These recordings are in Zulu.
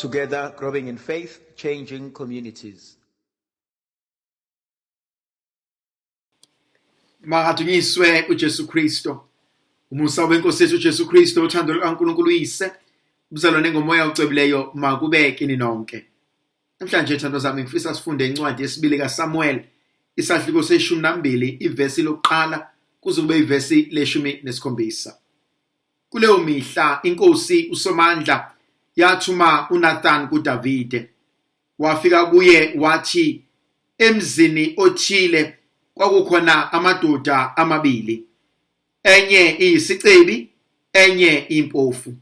Together, growing in faith, changing communities. Makadunyiswe uJesu Kristu. Umusa wenkosi yethu uJesu Kristu, uthando lukaNkulunkulu uyise, ubuzalwane ngomoya ocwebileyo makube kini nonke. Namhlanje thando zami ngifisa sifunde incwadi yesibili kaSamuel, isahluko seshumi nambili, ivesi lokuqala kuze kube ivesi leshumi nesikhombisa. Kuleyo mihla inkosi uSomandla yathuma uNathan kuDavide. Wafika kuye wathi, emzini othile kwakukhona amadoda amabili, enye iyisicebi, enye impofu.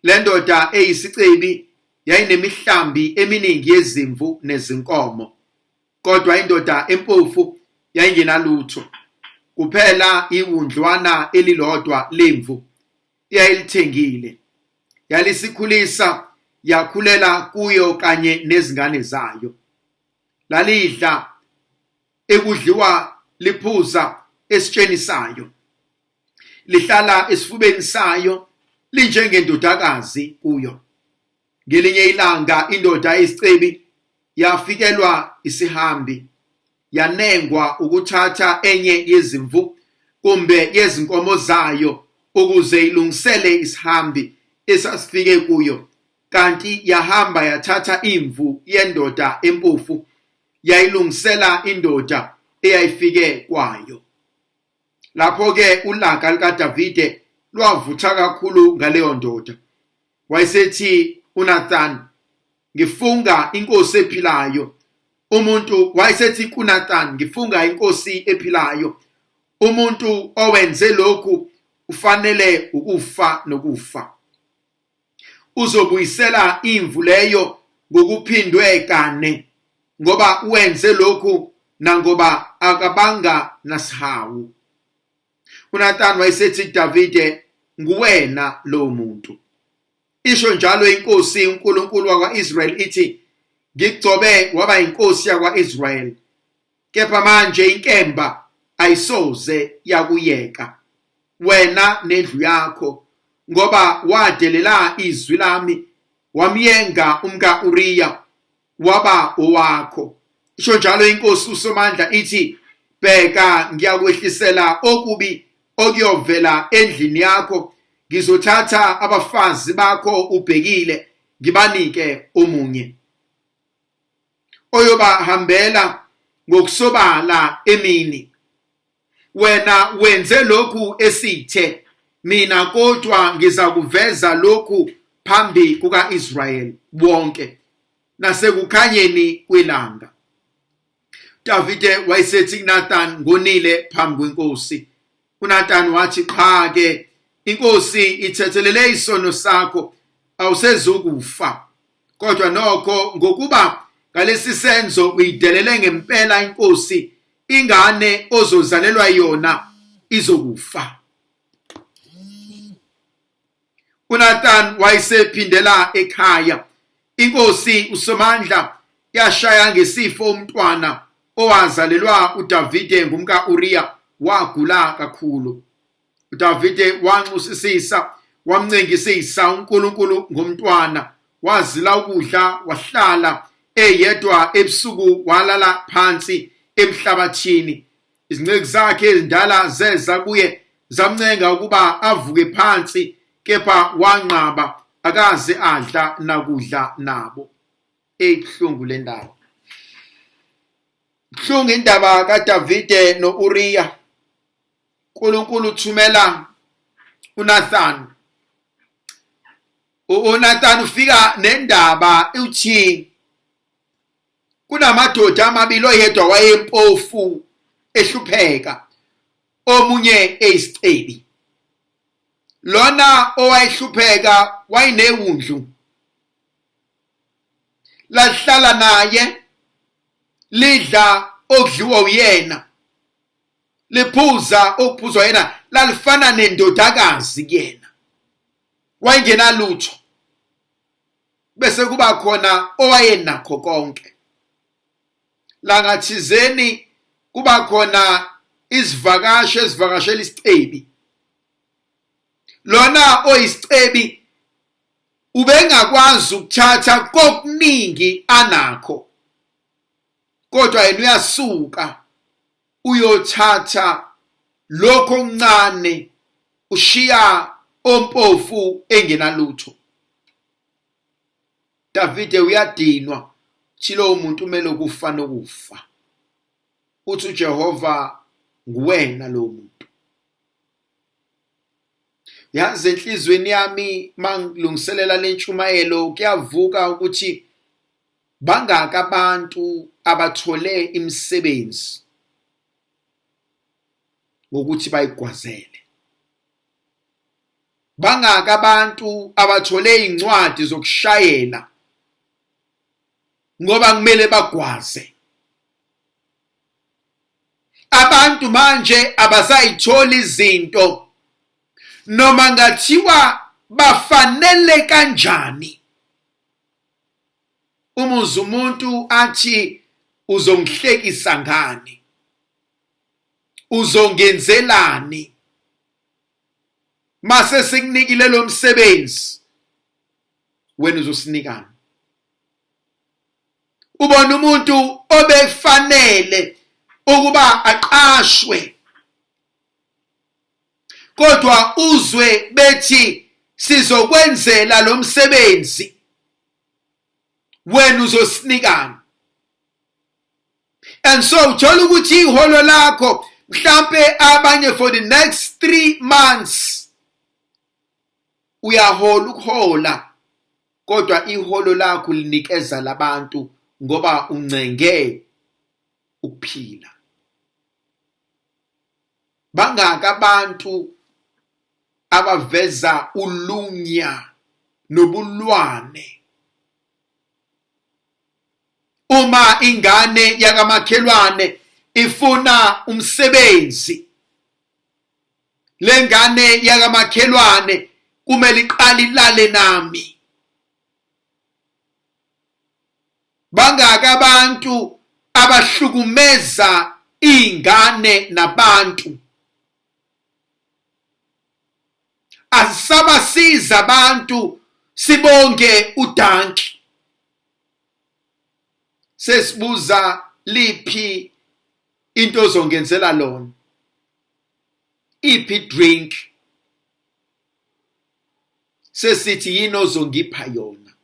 Le ndoda eyisicebi yayinemihlambi eminingi yezimvu nezinkomo, kodwa indoda empofu yayingenalutho, kuphela iwundlwana elilodwa lemvu eyayilithengile. Yalisikhulisa yakhulela kuyo kanye nezingane zayo. Lalidla ekudliwa liphuza esitsheni sayo, lihlala esifubeni sayo linjengendodakazi kuyo. Ngelinye ilanga indoda eyisicebi yafikelwa isihambi, yanengwa ukuthatha enye yezimvu kumbe yezinkomo zayo ukuze ilungisele isihambi esasifike kuyo, kanti yahamba yathatha imvu yendoda empofu yayilungisela indoda eyayifike kwayo. Lapho-ke ulaka lukaDavide lwavutha kakhulu ngaleyo ndoda. Wayesethi uNathan, ngifunga inkosi ephilayo. Umuntu wayesethi kuNathan, ngifunga inkosi ephilayo. Umuntu owenze lokhu ufanele ukufa nokufa. Uzobuyisela imvu leyo ngokuphindwe kane ngoba wenze lokhu nangoba akabanga nasihawu. UNathan wayesethi kuDavide, nguwena lowo muntu. Isho njalo inkosi uNkulunkulu wakwa-Israyeli ithi, ngikugcobe waba inkosi yakwa-Israyeli, kepha manje inkemba ayisoze yakuyeka wena nendlu yakho, ngoba wadelela izwi lami, wamyenga umka-Uriya waba owakho. Isho njalo inkosi uSomandla ithi, bheka ngiyakwehlisela okubi okuyovela endlini yakho, ngizothatha abafazi bakho ubhekile ngibanike omunye oyobahambela ngokusobala emini. Wena wenze lokhu esithe mina, kodwa ngizakuveza lokhu phambi kuka-Israyeli wonke nasekukhanyeni kwelanga. Davide wayesethi kuNathan, ngonile phambi kwenkosi. uNathan wathi, qha ke, inkosi ithethelele isono sakho, awusezukufa. Kodwa nokho ngokuba ngalesi senzo uyidelele ngempela inkosi, ingane ozozalelwa yona izokufa. uNathan wayesephindela ekhaya. Inkosi uSomandla yashaya ngesifo umntwana owazalelwa uDavide ngumka-Uriya, wagula kakhulu. uDavide wanxusisisa, wamncengisisa uNkulunkulu ngomntwana, wazila ukudla, wahlala eyedwa ebusuku, walala phansi emhlabathini. Izinceku zakhe ezindala zeza kuye zamncenga ukuba avuke phansi, kepha wanqaba, akaze adla nakudla nabo. Eyibuhlungu le ndaba. Buhlungu indaba kaDavide no-Uriya. uNkulunkulu uthumela uNathan. UNathan ufika nendaba uthi kunamadoda amabili, oyedwa wayempofu ehlupheka, omunye eyisicebi. Lona owayehlupheka wayenewundlu lalihlala naye, lidla okudliwa uyena, liphuza okuphuzwa yena, lalifana nendodakazi kuyena, wayengenalutho. Bese kuba khona owayenakho konke. Langathizeni kuba khona izivakashi ezivakashela isicebi. Lona oyisicebi Ubengakwazi ukuthatha kokuningi anakho, kodwa yena uyasuka uyothatha lokho okuncane, ushiya ompofu engenalutho. Davide uyadinwa, uthi lowo muntu umele ukufa nokufa. Uthi uJehova nguwena lowo muntu. Yazi enhlizweni yami mangilungiselela le ntshumayelo kuyavuka ukuthi bangaka abantu abathole imisebenzi ngokuthi bayigwazele. Bangaka abantu abathole izincwadi zokushayela ngoba kumele bagwaze. Abantu manje abasayitholi izinto noma ngathiwa bafanele kanjani. Umuze umuntu athi uzongihlekisa ngani, uzongenzelani, mase sikunikile lo msebenzi wena uzosinikani? Ubona umuntu obefanele ukuba aqashwe, kodwa uzwe bethi sizokwenzela lo msebenzi, wena uzosinikani? And so uthola ukuthi iholo lakho mhlampe abanye for the next 3 months uyahola ukuhola, kodwa iholo lakho linikeza labantu ngoba uncenge ukuphila. Bangaka abantu abaveza ulunya nobulwane uma ingane yakamakhelwane ifuna umsebenzi. Lengane yakamakhelwane kumele iqale ilale nami. Bangaka abantu abahlukumeza ingane nabantu. Asisabasiza abantu, sibonge udanki. Sesibuza liphi into ozongenzela lona, iphi drink, sesithi yini ozongipha yona.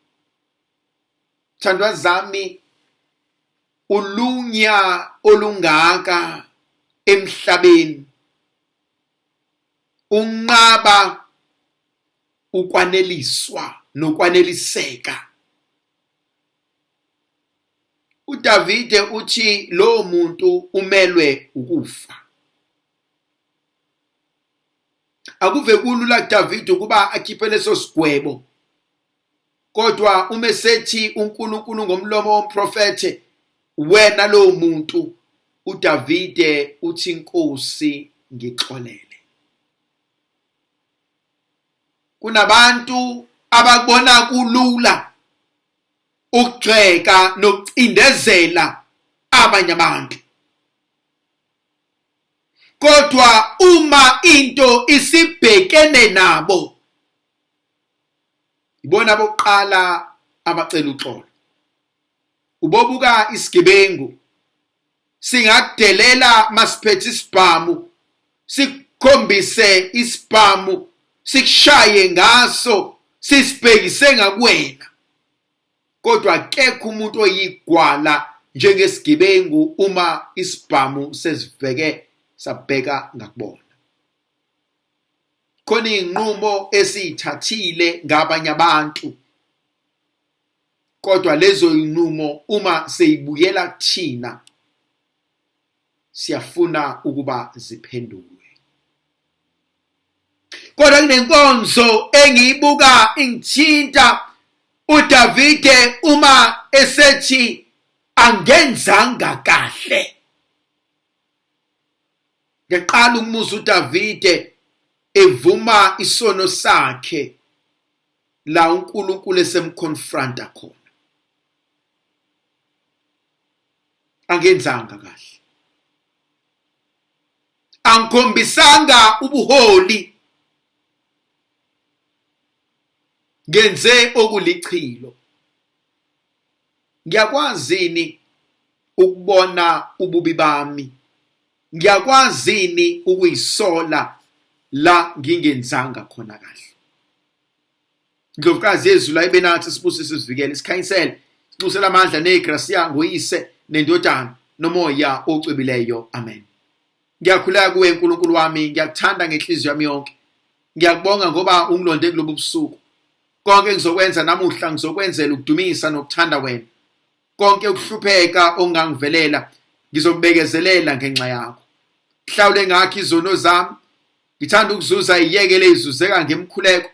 Thandwa zami, ulunya olungaka emhlabeni, unqaba ukwaneliswa nokwaneliseka. uDavide uthi lowo muntu umelwe ukufa. Akuve kulula kuDavide ukuba akhiphe leso sigwebo, kodwa uma esethi uNkulunkulu ngomlomo womprofethe, wena lowo muntu, uDavide uthi Nkosi ngixolele. Kunabantu abakubona kulula ukugxeka nokucindezela abanye abantu, kodwa uma into isibhekene nabo, ibona bokuqala abacela uxolo. Ubobuka isigebengu singakudelela masiphethe isibhamu, sikukhombise isibhamu, sikushaye ngaso, sisibhekise ngakuwena, kodwa akekho umuntu oyigwala njengesigebengu uma isibhamu sesiveke sabheka ngakubona. Khona iy'nqumo esiyithathile ngabanye abantu, kodwa lezo y'nqumo uma seyibuyela kuthina siyafuna ukuba ziphendulwe. Kodwa kunenkonzo engiyibuka ingithinta uDavide uma esethi angenzanga kahle. Ngiqala ukumuza uDavide evuma isono sakhe la uNkulunkulu esemconfronta khona. Angenzanga kahle, angikhombisanga ubuholi, Ngenze okulichilo. Ngiyakwazini ukubona ububi bami? Ngiyakwazini ukuyisola la ngingenzanga khona kahle? Indlovukazi yezulu ayibe nathi sibusise sivikele sikhanyisele sinxusele amandla negrasiya ngoyise nendodana nomoya ocwebileyo. Amen. Ngiyakhuleka kuwe Nkulunkulu wami, ngiyakuthanda ngenhliziyo yami yonke. Ngiyakubonga ngoba ungilonde kulobu busuku. Konke engizokwenza namuhla ngizokwenzela ukudumisa nokuthanda wena. Konke ukuhlupheka okungangivelela ngizokubekezelela ngenxa yakho. Hlawule ngakho izono zami. Ngithanda ukuzuza iyekele izuzeka ngemkhuleko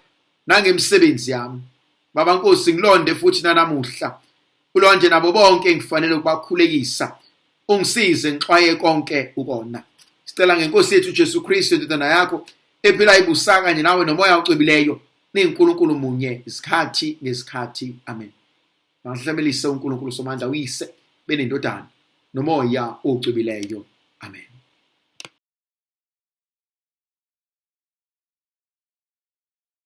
nangemisebenzi yami. Baba Nkosi ngilonde futhi nanamuhla. Ulonde nabo bonke engifanele ukubakhulekisa. Ungisize ngixwaye konke ukona. Sicela ngenkosi yethu uJesu Kristu indodana yakho ephila ibusa kanye nawe nomoya ocwebileyo niyiNkulunkulu munye isikhathi ngesikhathi. Amen. Mahlamelise uNkulunkulu somandla uyise benendodana nomoya ocwebileyo. Amen.